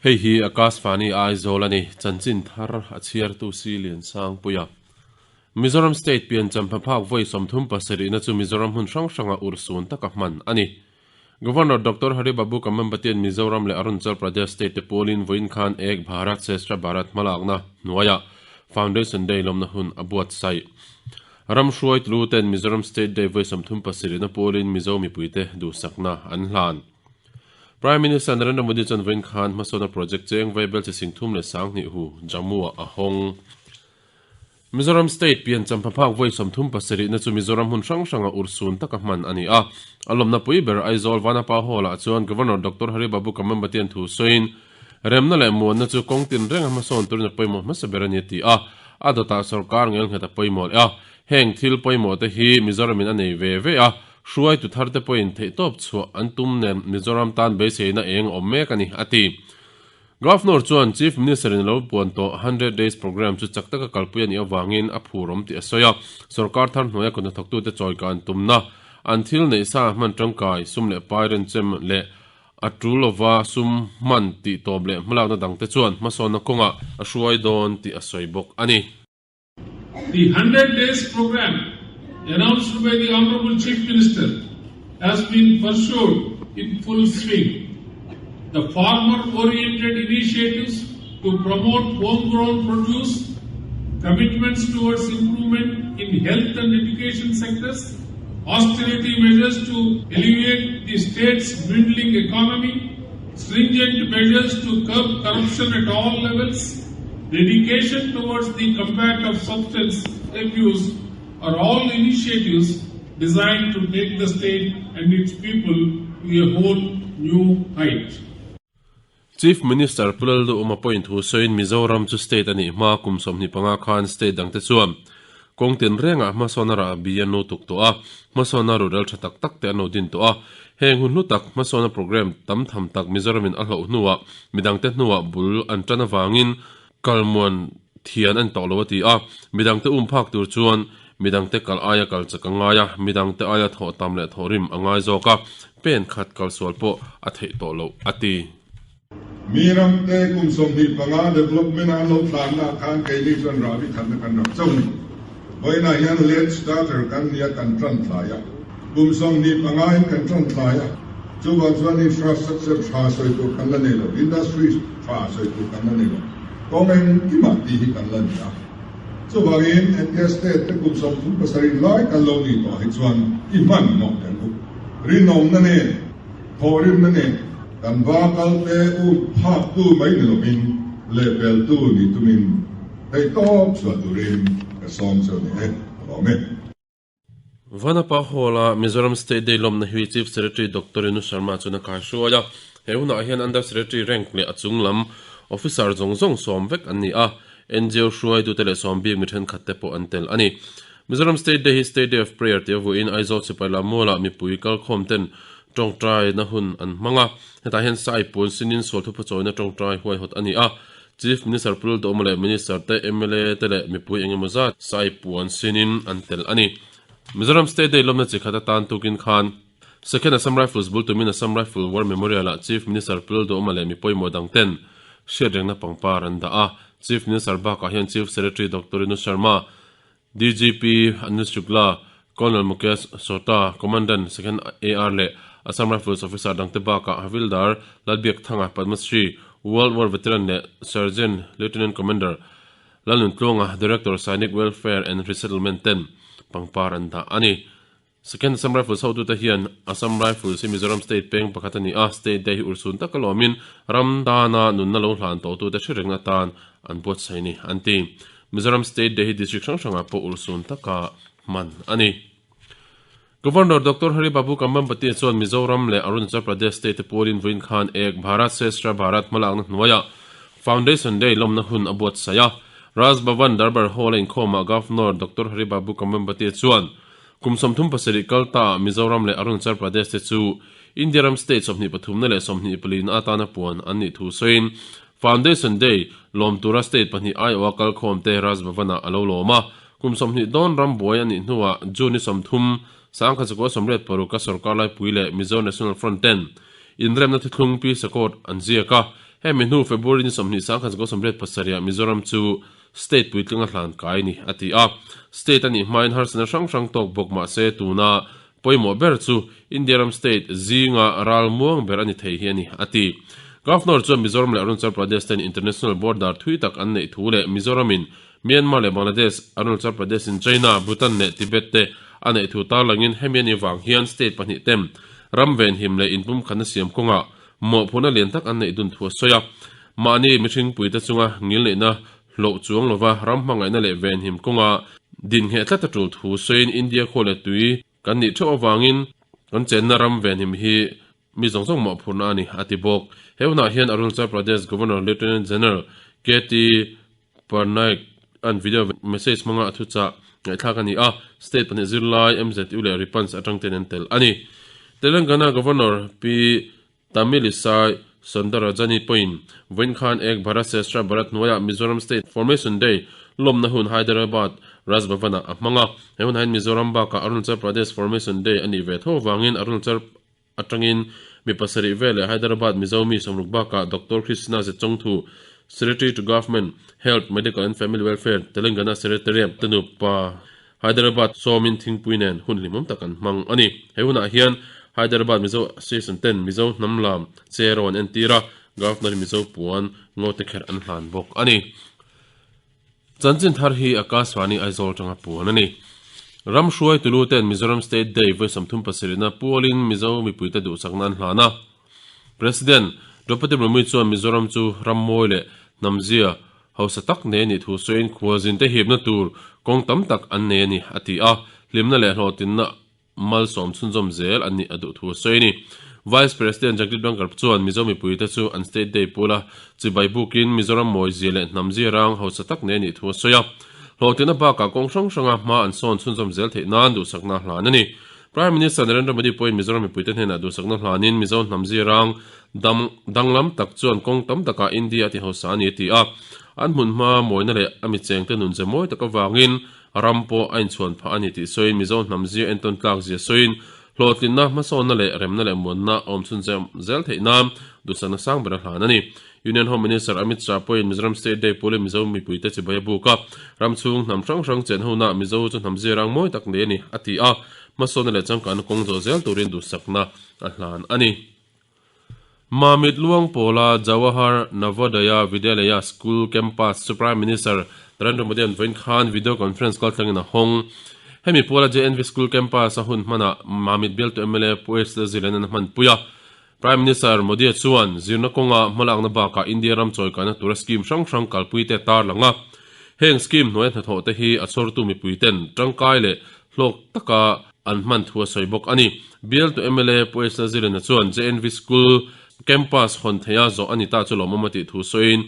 Hei hi Akashvani Aizawl a ni, chanchin thar a chhiartu si Liansangpuia. Mizoram State piancham hmaphak vawi 37 na chu Mizoram hmun hrang hranga urhsun taka hman a ni. Governor Doctor Hari Babu Kamambatian Mizoram leh Arunachal Pradesh State te pawlin vawiin khan Ek Bharat Shreshtha Bharat hmalakna hnuaiah Foundation Day lawmna hun a buatsaih. Ram hruaitlu ten Mizoram State Day vawi 37 na pawlin Mizo mipuite duhsakna an hlan. Prime Minister Narendra Modi chuan vawiin khan hmasawnna project cheng vaibel chi sing thum leh sanghnih hu Jammu-ah a hawng. Mizoram State piancham phaphak vawi 37 na chu Mizoram hmun hrang hranga urhsun taka hman a ni a. A lawmna pui ber Aizawl Vanapa Hall-ah chuan Governor Doctor Hari Babu Kamambatian thu sawiin, Remna leh muanna chu kawng tinreng a hmasawn turin a pawimawh hmasa ber a ni a ti a. A dawtah sorkar ngelnghet a pawimawh leh a. Heng thil pawimawh te hi Mizoramin a nei ve ve a, hruaitu tharte pawhin theihtawp chhuah an tum nen Mizoram tan beiseina eng a awm mek a ni, a ti. Governor chuan Chief Minister in a lo puan tawh Hundred Days Programme chu chak taka kalpui a nih avangin a phur awm tih a sawi a, sorkar thar hnuaia kut hnathawktute chawikan tumna, an thil neih sa hman tangkai, sum leh pai renchem leh a tul lova sum hman tih tawp leh hmalakna dangte chuan hmasawnna kawngah a hruai dawn tih a sawi bawk a ni. The 100 Days Programme announced by the Honourable Chief Minister has been pursued in full swing. The farmer-oriented initiatives to promote homegrown produce, commitments towards improvement in health and education sectors, austerity measures to alleviate the state's dwindling economy, stringent measures to curb corruption at all levels, dedication towards the combat of substance abuse are all initiatives designed to take the state and its people to a whole new height. Chief Minister Pu Lalduhuma pawhin thu sawiin Mizoram chu state a nih hma kum 25 khan state dangte chuan kawng tinrengah hmasawnna rah bi an lo tuk tawh a, hmasawnna ruhrel tha tak tak te an lo din tawh a. Heng hun hlu tak hmasawnna programme tam tham tak Mizoramin a hloh hnuah midangte hnuah bul an tan avangin kalmuan thian a ni tawh lo a ti a, midangte um phak tur chuan midangte kal aia kal chak a ngai a, midangte aia thawh tam leh thawh rim a ngai zawk a, pen khat kal sual pawh a theih tawh loh a ti. Mi ramte kum 25 development a an lo tlanna ah khan keini chuan rahbi khatna kan rak chauh ni. Vawiinah hian late starter kan nia kan tan tlai a, kum 25 in kan tan tlai a, chuvang chuan infrastructure tha sawi tur kan la nei lo, industry tha sawi tur kan la nei lo, kawng engkimah tih hi kan la ni a. Chuvangin hetia state te kum 37 lai kan lo nih tawh hi chuan i hmanhmawh kan up. Rinawmna nen, thawhrimna nen, Kan va kalte u phaktu mai ni lovin lehpeltu ni tumin theihtawp chhuah turin ka sawm chu a ni e, ka lawm e. Vanapa Hall-a Mizoram State Day lawmna hi Chief Secretary Doctor Renu Sharma chuan a kaihruai a. He hunah hian Under Secretary rank leh a chung lam Officer zawng zawng sawm vek an ni a, NGO hruaitute leh sawm bik mi thenkhatte pawh an tel a ni. Mizoram State Day hi State Day of Prayer tia vuahin Aizawl sipai lammualah mipui kalkhawmten tawngtaina hun an hmang a. Hetah hian Sai Puan Sinin sualthupa chawina tawngtai huaihawt a ni a. Chief Minister Pu Lalduhawma leh Minister te, mla te leh mipui eng emaw zat Sai Puan Sinin an tel a ni. Mizoram State Day lawmna chi khat atan tukin khan Second Assam Rifles bul tumin Assam Rifle War Memorial-ah Chief Minister Pu Lalduhawma leh mi pawimawh dang ten hriatrengna pangpar an dah a. Chief Minister bakah hian Chief Secretary Doctor Renu Sharma, DGP Anil Shukla, Colonel Mukesh Sota, Commandant Second AR leh Assam Rifles officer dangte bakah Havildar Lalbiakthanga, Padma Shri, World War Veteran leh Sergeant Lieutenant Commander Lalnuntluanga, Director Sainik Welfare and Resettlement ten pangpar an dah a ni. Second Assam Rifles hotute hian Assam Rifles hi Mizoram State peng pakhat a ni a, State Day hi urhsun taka lawmin ram tana nunna lo hlan tawhtute hre reng atan an buatsaih ni an ti. Mizoram State Day hi District hrang hrangah pawh urhsun taka hman a ni. Governor Doctor Hari Babu Kambhampati chuan Mizoram leh Arunachal Pradesh State te pualin vawiin khan Ek Bharat Shreshtha Bharat hmalakna hnuaiah Foundation Day lawmna hun a buatsaih a. Raj Bhavan Darbar Hall-a inkhawmah Governor Doctor Hari Babu Kambhampati chuan Kum 37 kal ta Mizoram leh Arunachal Pradesh te chu India ram state 23 na leh 24 na atana puan an nih thu sawiin Foundation Day lawm tura state pahnih aiawha kalkhawm te Raj Bhavan-ah a lo lawm a. Kum 20 dawn ram buai a nih hnuah June ni 30, 1986 a sorkar laipui leh Mizo National Front ten inremna thuthlung Peace Accord an ziak a. Hemi hnu February ni 20 1987 ah Mizoram chu State puitling a hlan kai ni, a ti a. State a nih hmain harsatna hrang hrang tawk bawk mah se tuna pawimawh ber chu India ram state zinga ral muang ber a ni thei hi a ni, a ti. Governor chuan Mizoram leh Arunachal Pradesh ten international border thui tak an neih thu leh Mizoramin Myanmar leh Bangladesh, Arunachal Pradesh in China, Bhutan leh Tibet te a neih thu tarlangin hemi a nih vang hian state pahnih ten ram venhim leh inpumkhatna siam kawngah mawhphurhna lian tak an neih dun thu a sawi a. Mahni mihringpuite chunga ngilneihna hlawh chuang lova ram hmangaihna leh venhim kawnga din ngheh tlat a tul thu sawiin India khaw leh tui kan nih theuh avangin kan chenna ram venhim hi mi zawng zawng mawhphurhna a ni, a ti bawk. He hunah hian Arunachal Pradesh Governor Lieutenant General KT Parnaik an video message hmanga a thuchah ngaihthlak a ni a, state pahnih zirlai MZU leh Ripans atang ten an tel a ni. Telangana Governor P. Tamilisai Soundararajani pawhin vawiin khan Ek Bharat Shreshtha Bharat hnuaiah Mizoram State Formation Day lawmna hun Hyderabad Raj Bhavan-ah a hmang a. He hunah hian Mizoram bakah Arunachal Pradesh Formation Day a nih ve tho avangin Arunachal atangin mi pasarih veleh Hyderabad Mizo mi sawmruk bakah Doctor Krishna Zechongthu, Secretary to Government, Health, Medical and Family Welfare, Telangana Secretariat te nupa Hyderabad sawmin thingpui nen hun hlimawm tak an hmang a ni. He hunah hian Hyderabad Mizo Association ten Mizo hnam lam che rawn entir a, Governor Mizo puan ngaw te kher an hlan bawk a ni. Chanchin thar hi Akashvani Aizawl atanga puan a ni. Ram hruai tulu ten Mizoram State Day vawi 37 na pualin Mizo mipuite duhsakna an hlan a. President Draupadi Murmu chuan Mizoram chu ram mawi leh hnamzia hausa tak nei a nih thu sawiin khualzinte hipna tur kawng tam tak an nei a ni, a ti a. Hlimna leh hlawhtlinna malsawm chhunzawm zel an nih a duh thu a sawi a ni. Vice President Jagdeep Dhankhar chuan Mizo mipuite chu an State Day pula chibai bukin Mizoram mawizia leh hnamzia rang hausa tak nei a nih thu a sawi a. Hlawhtlinna bakah kawng hrang hranga hma an sawn chhunzawm zel theih nan duhsakna a hlan a ni. Prime Minister Narendra Modi pawhin Mizoram mipuite hnenah duhsakna hlanin Mizo hnam zirang dam danglam tak chuan kawng tam takah India a ti hausa a ni a ti a. An hmun hma mawina leh a michengte nun ze mawi tak avangin ram pawh a inchhuan phah a ni tih sawiin Mizo hnam zia entawn tlak zia sawiin hlawhtlinna, hmasawnna leh remna leh muanna a awm chhun zel theih nan duhsakna sang ber a hlan a ni. Union Home Minister Amit Shah pawhin Mizoram State Day pualin Mizo mipuite chibai a buk a, ram chhung hnam hrang hrang chen hona Mizo chu hnam zirang mawi tak nei a ni, a ti a, hmasawnna leh changkanna kawng zawh zel turin duhsakna a hlan a ni. Mamit Luang pawla Jawahar Navodaya Vidyalaya School Campus chu Prime Minister Narendra Modi an vawiin khan video conference kaltlangin a hawng. Hemi puala JNV School Campus a hun hmanah Mamit bialtu mla Pu H Lalzilen an hmanpui a. Prime Minister Modi-a chuan zirna kawnga hmalakna bakah India ram chawikaina tura scheme hrang hrang kalpuite a tarlang a. Heng scheme hnuaia hnathawh te hi a chhawrtu mipuiten tangkai leh hlawk taka an hman thu a sawi bawk a ni. Bialtu mla Pu H Lalzirena chuan JNV School campus hawn theiha zawh a ni ta chu lawmawm a tih thu sawiin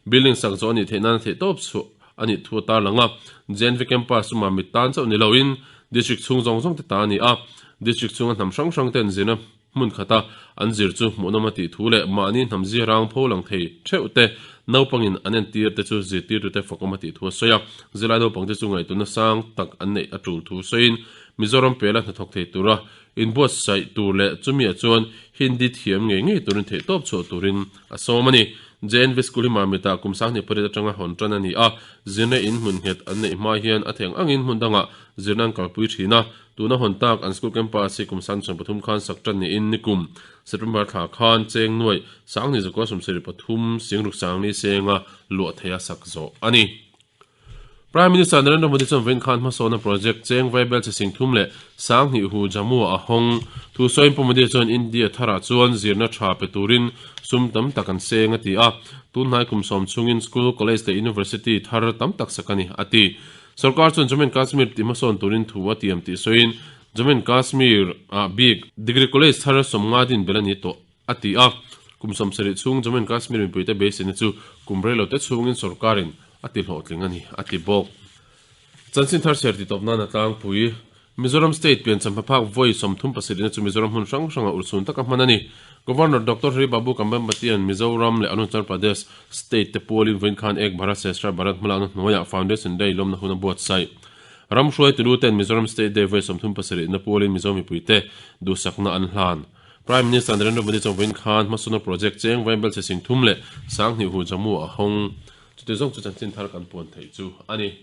building sak zawh a nih theih nana theihtawp chhuah a nih thu a tarlang a. JNV campus chu Mamit tan chauh ni loin district chhung zawng zawng te ta a ni a. District chhunga hnam hrang hrang ten zirna Hmun khata an zir chu hmuhnawm a tih thu leh mahni hnam zirang pho lang thei theuh te naupangin an entir te chu zirtirtute fakawm a tih thu a sawi a. Zirlai naupangte chu ngaihtuahna sang tak an neih a tul thu sawiin Mizoram pela hnathawk thei tura inbuatsaih tur leh chumiah chuan Hindi thiam ngei ngei turin theihtawp chhuah turin a sawm a ni. JNV School hi Mamit-ah kum sanghnih pariat atanga hawn tan a ni a, zirna in hmun nghet an neih hma hian a theng angin hmun dangah zirna an kalpui thin a. Tuna hawn tak an school campus hi kum 2023 khan sak tan niin nikum September thla khan cheng nuaih Sangni zakua 73 Singruk Sangni senga luah theia sak zawh a ni. Prime Minister Narendra Modi chuan vawiin khan hmasawnna project cheng vaibel chi sing thum leh Sanghnih hu Jammu ah a hawng. Thu sawiin Pu Modi chuan India tharah chuan zirna tha pe turin sum tam tak an seng a ti a, tunhnai kum sawm chhungin school, college leh university thar tam tak sak a ni a ti. Sorkar chuan Jammu and Kashmir tih hmasawn turin thu a tiam tih sawiin Jammu and Kashmir ah bik Degree College thar sawmnga din bel a ni tawh a ti a. Kum 70 chhung Jammu and Kashmir mipuite beiseina chu kum reilote chhungin sorkarin a ti hlawhtling a ni a ti bawk. Chanchin thar chhiar titawp nan a tlangpui. Mizoram State piancham hmaphak vawi 37 na chu Mizoram hmun hrang hranga urchhun taka hman a ni. Governor Doctor Hari Babu Kambhampatian Mizoram leh Arunachal Pradesh State te pualin vawiin khan Ek Bharat Shreshtha Bharat hmalakna hnuaiah Foundation Day lawmna hun a buatsaih. Ram hruaitu lu ten Mizoram State Day vawi 37 na pualin Mizo mipuite duhsakna an hlan. Prime Minister Narendra Modi chuan vawiin khan hmasawnna project cheng vaibelchhe 30,000 Jammu a hawng. Chuti zawng chu chanchin thar kan puan theih chu a ni.